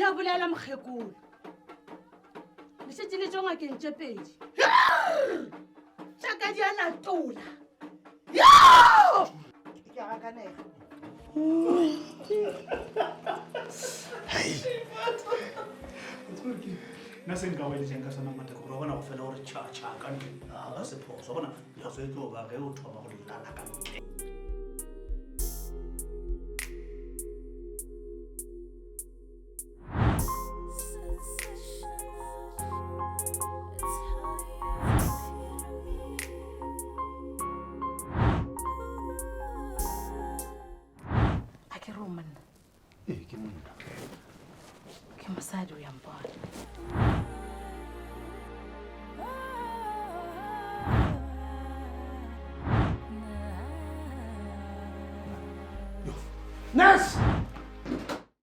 a bolela mokgekolo. Le šetše le tšo ngakeng tše pedi. Tša ka di a latola. Ke a gakanega. Nna se nka go eletšang ka sona matako gore wa bona go fela gore tšha tšha ka ntle ga ga se phoso bona phoso e tlo ba ge o thoma go lala ka ntle. A ke re o monna? Ee, ke monna. Ke mosadi o ya mpona. Nurse!